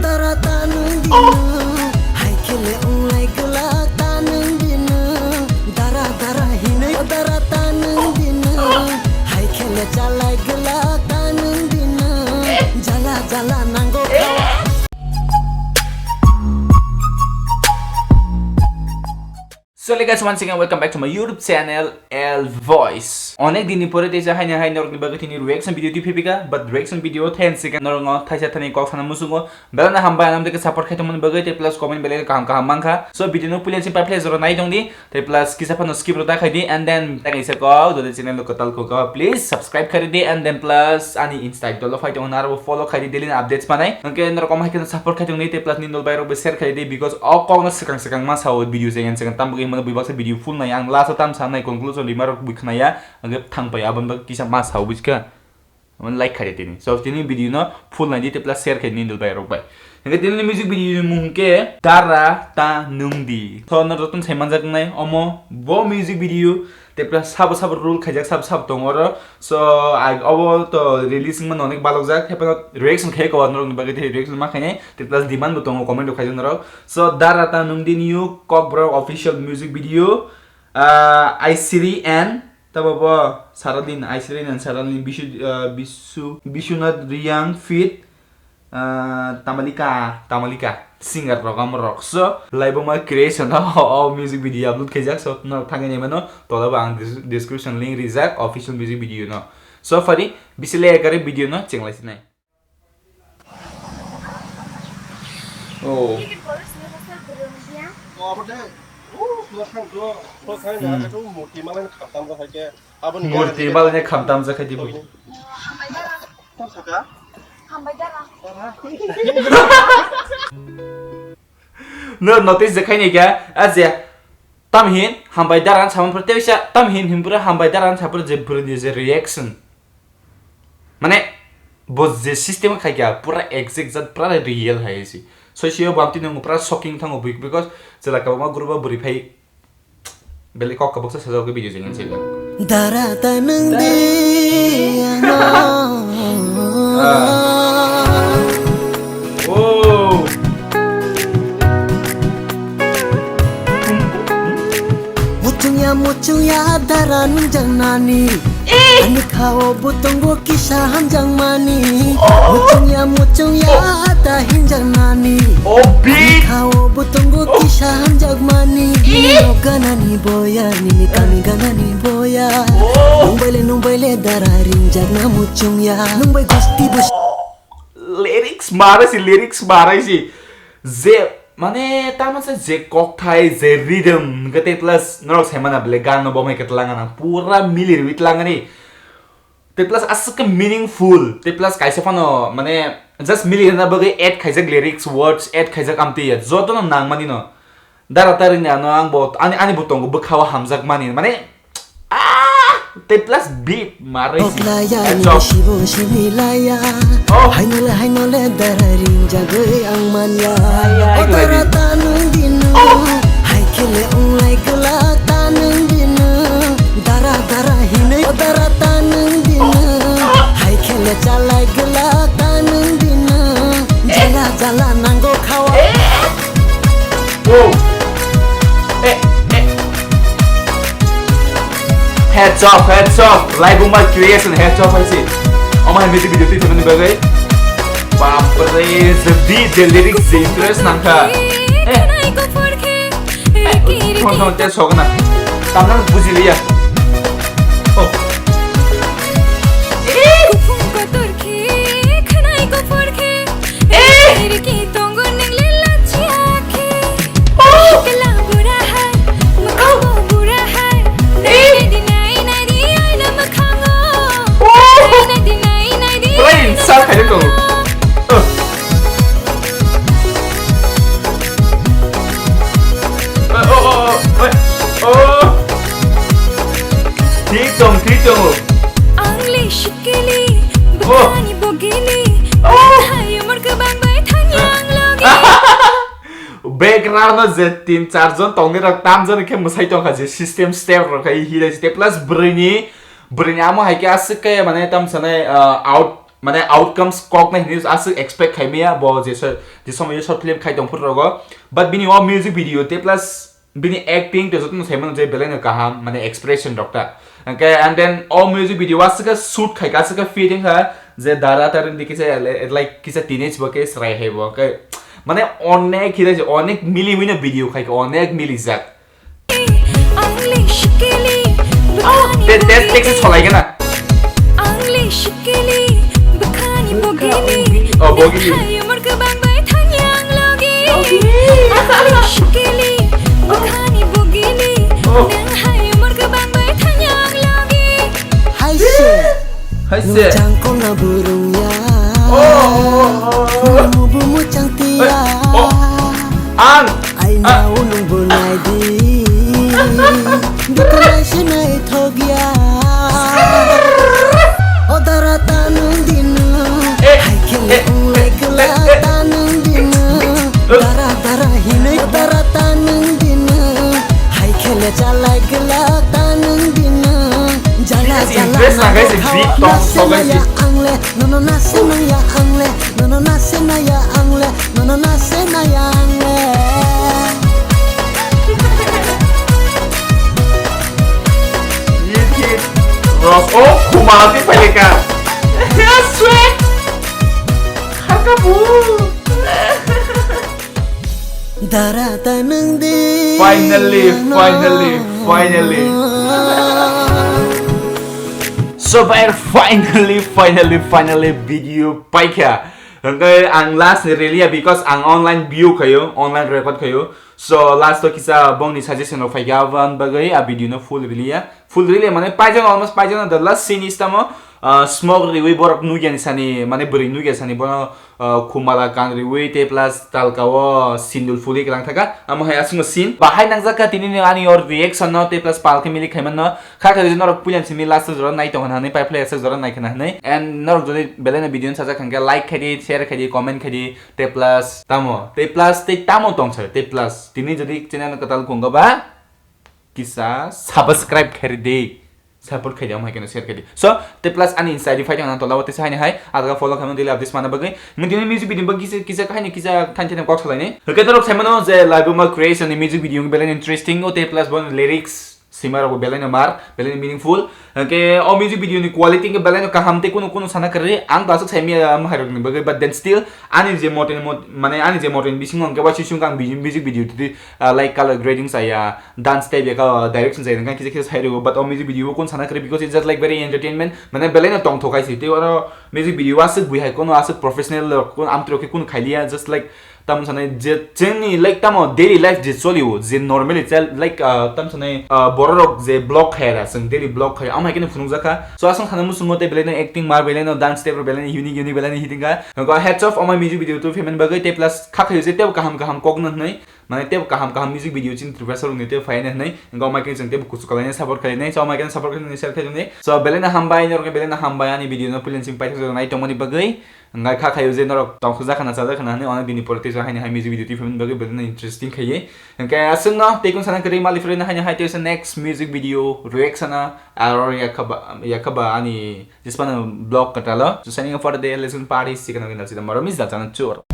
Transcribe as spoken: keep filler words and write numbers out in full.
Dara ta nwng dino, hai khele wnglai glak ta nwng dino. Dara dara hinwi dara ta nwng dino, hai khele chalai glak ta nwng dino. Jala jala nango khawa. So, hey guys, once again, welcome back to my YouTube channel, L Voice. Onek din ni pore teisa haini hai norokni bagwi tini reaction video twi phipika, but reaction video then second norokno thaisa thani kok sana musungo. Belana hambai anam deke support khai tongmani bagwi, te plus comment belai kaham kaham mankha. So, video no puila si pai please jora nai tongdi, te plus kisa phano skip rota khaidi, and then tang isa kok, jodi channel no kotal kok, please subscribe khaidi, and then plus ani Insta dolo phai tongo, naro follow khaidi, daily updates manai. Hwnkhe norok omo hai kheno support khai tongdi, te plus nini dol bai rok bo share khaidi, because o kok no swkang swkang ma sao video se, yang swkang tam bagwi himano bui baksa video full nai, ang last o tam sa nai conclusion rima rok bui khnaya, hwnkhe thang pai aboni bagwi kisa ma sao bujkha. Omo like khaidi tini. So tini video no full nai di te plus share khaidi nini dol bai rok bai. Hwnkhe tini music video ni mung khe Dara Ta Nwng Di. So no joto sai manjak nai omo bo music video. Te plus sabo sabo rule khaijak sabo sabo tongo oro. So, I, obo to release wngmano onek balokjak. Haphano reaction khai ko norokni bagwi tei reaction ma khainai. Te plus demand bo tongo comment rok khaijak norok. So, Dara Ta Nwng Di new Kokborok official music video. Ah, Aisiri and tabo bo Saradin, Aisiri and Saradin Bisu, ah, Bisu, Bisunath Riyang feat. Ah, Tamalika, Tamalika, singer rok, amo rok. So, Laibuma Creation o, o music video upload khaijak, so, no thangwi naimano, tola bo ang dis-, description link rijak, official music video no. So, phari, bisi le ekari video no, chenglai sinai. Oh. Hmm. Murti malai khamtam jakha di bo. Hambai dara. No notice je khaini kya, a je tam hin hambai dara an saman pura tebisa tam hin hin pura hambai dara an sapura je pura ni je reaction. Mane bo je system khai kya pura exact jat pura real hai si. So si yo bamti nung pura shocking thango bui because jela kabama group buri phai Beli kok kabuksa sajak ke video jengin sih. Dara ta nwng di ano. Ah. Oh. Muchung ya, muchung ya, dara nwng jang nani. Eh. Ani khao bo tongo kisa hamjakmani. Oh. Muchung ya, muchung ya, oh, ta hinjaknani. Oh, bitch. Khao bo tongo, oh, kisa hamjakmani. Eh. Nini nok ganani boya, nini kami ganani boya. Oh. Nungbai le, nungbai le dara ringjak na muchung ya. Nungbai gusti bus- Lyrics mara si, lyrics mara si. Je, mane, tamo se je kokthai, je rhythm, kete plus, norok sai mana bele gan no bomai ketlang ana, pura mili rwi tlang ani. Te plus aswk khe meaningful, te plus kaisa phano mane just mili rwna bagwi add khaijak lyrics, words add khaijak amtwi ya, jotono nangmani no. Dara tari ni ano ang bo ani, ani bo tongo bwkha o hamjak mani mane, ah, te plus beat marwi si. Oklaya. Heads ni off. Sibo sini laya. Oh. Hainole, hainole dara ringjagwi ang manya. Ay, ay, o dara ay. Ta nwng dino. Oh. Hai khele wnglai glak ta nwng dino. Dara dara hinwi o dara ta nwng dino. Hai khele chalai glak ta nwng dino. Jala jala nango khawa. Wow. Eh, eh. Heads off, heads off. Laibuma Creation, heads off hai si. Omo hai music video twi thangni bagwi. Bapre, the beat, the lyrics, the interest nangkha. Eh. Thong thong te sokna. Tamna bujiliya. Oh. Plain, sal khaijak tongo. Oh, oh, oh, oh, oh. Thik tong, thik tong. Ang le shikili, oh, bwkhani bogili, oh, hai umor kwbang bai thangya ang logi. Background o je tin char jon tongni rok tam jon khe mwsai tongkha je system step rok khai hira step plus bwrwini, bwrwini amo hai khe aswk khe mane tam sanai, ah, out mane outcomes kok nai hinwi aswk expect khai maya bo je so-, je somoyo short film khai tong phuru rogo. But bini o music video te plus bini acting te jotono sai mano je belai no kaham, mane expression rok ta. Hwnkhe and then o music video aswk khe shoot khai kha, aswk khe fitting kha je dara ta rwngdi kisa ele-, like kisa teenage bo khe srai hai bo. Hwnkhe mane onek khe onek mili wino video khai kha, onek mili jak. Te, te, te, te, solai gana. Oh, bogini. Oh. Hai se. Hai se. Muchang kona burung ya. Oh, oh, oh, oh. Mubu muchang tia. Eh, oh. Ang. Aina unung bunai di. Dukunai sinai thogya. O dara tanung dinu. Eh, hai khele eh, unglai eh, kela eh, eh. Tanung dinu. Dara dara hinai dara tanung dinu. Hai khele chalai kela tanung dinu. Jala jala. Dress na guys, big tong so guys. Angle, nono nase naya angle, nono nase naya angle, nono nase naya angle. Ros, oh, khumala ti pailika. Sweat. Kharka bu. Dara ta nung di. Finally, finally, finally. So, bai, finally, finally, finally, video paikha. Hwnkhe ang last ni rwliya because ang online view khayo, online record khayo. So, last o kisa bongni suggestion rok phaikha, aboni bagwi a video no full rwliya. Full rwliya mane paijano, almost paijano, the last scene is tamo, ah, smoke riwi borok nukya ni sani, mane bwrwi nukya sani bono, ah, khumala kan riwi te plus talka o sindul phuli kwlang thaka. Amo hai aswkno scene. Bahai nangjak kha tini ni ani or reaction no te plus palkhe milik khaimano. Kha khe norok puilan simi last o jora nai tongkha hinwi, pai phlai aswk jora nai khna hinwi. And norok jodi belai no video no sajak kha hwnkhe like khai di, share khai di, comment khai di, te plus tamo, te plus te tamo tong sa, te plus. Tini jodi channel no kwtal khungo ba, kisa subscribe khai di, support khai di, omo hai kheno share khai di. So, te plus ani Insta I D phai tongna tola o tesa haini hai, adga follow khaimano daily updates mana bagwi. Nini music video bagwi kisa, kisa kahaini kisa thanchani kok salai ni. Hwnkhe norok saimano je Laibuma Creation ni music video belai interesting o, te plus bon lyrics sima rok belai no mar, belai no meaningful. Hwnkhe o music video ni quality hwnkhe belai no kaham tei kunu kunu sana kwrwi. Ang to aswk sai maya, ah, hai rok ni bagwi, but then still ani je mote ni mot-, mane ani je mote ni bisingo hwnkhe waising sung ang music video twi, ah, like color grading saya, dance type ya ka direction saya, hwnkhe kisa kisa sai rwo, but o music video o kunu sana kwrwi because it's just like very entertainment, mane belai no tongthok hai si. Tei oro music video aswk bui hai kunu aswk professional rok kunu amtwi rok khe kunu khai liya, just like tamo sanai je chini, like, tamo daily life je cholio, je normally chal-, like, ah, tamo sanai, ah, bororok je vlog khai ra, chwng daily vlog khai, amo hai kheno phunukjak kha. So, aswk sana muchungo tei belai no acting mar, belai no dance step, belai no unique, unique, belai no hiting kha. Hwnkhe hats off, omo music video tu payment bagwi, tei plus kha khayo je tebo kaham, kaham kok no hwnwi, mane tebo kaham, kaham music video chini Tripura sarokni tebo phai no hwnwi, hwnkhe omo hai kheno chwng tebo kuchuk kalainai, support khainai, so, omo hai kheno support khainai, share khainai. So, belai no hambai, norok belai no hambai, ani video no puilan simi paithak jora nai tongmani bagwi. Hwnkhe kha khayo je norok tongthokjak khana, chajak khana hinwi, onek dini pore teisa haini hai music video twi phaimani bagwi belai no interesting khaiwi. Hwnkhe aswkno tei kung sana kwrwi mali phwrwino haini hai teisa next music video reaction o aro yakhaba, yakhaba ani jispano vlog kwtalo. So signing off for the day, listen party, sikano gina sida moro mis da chana chur.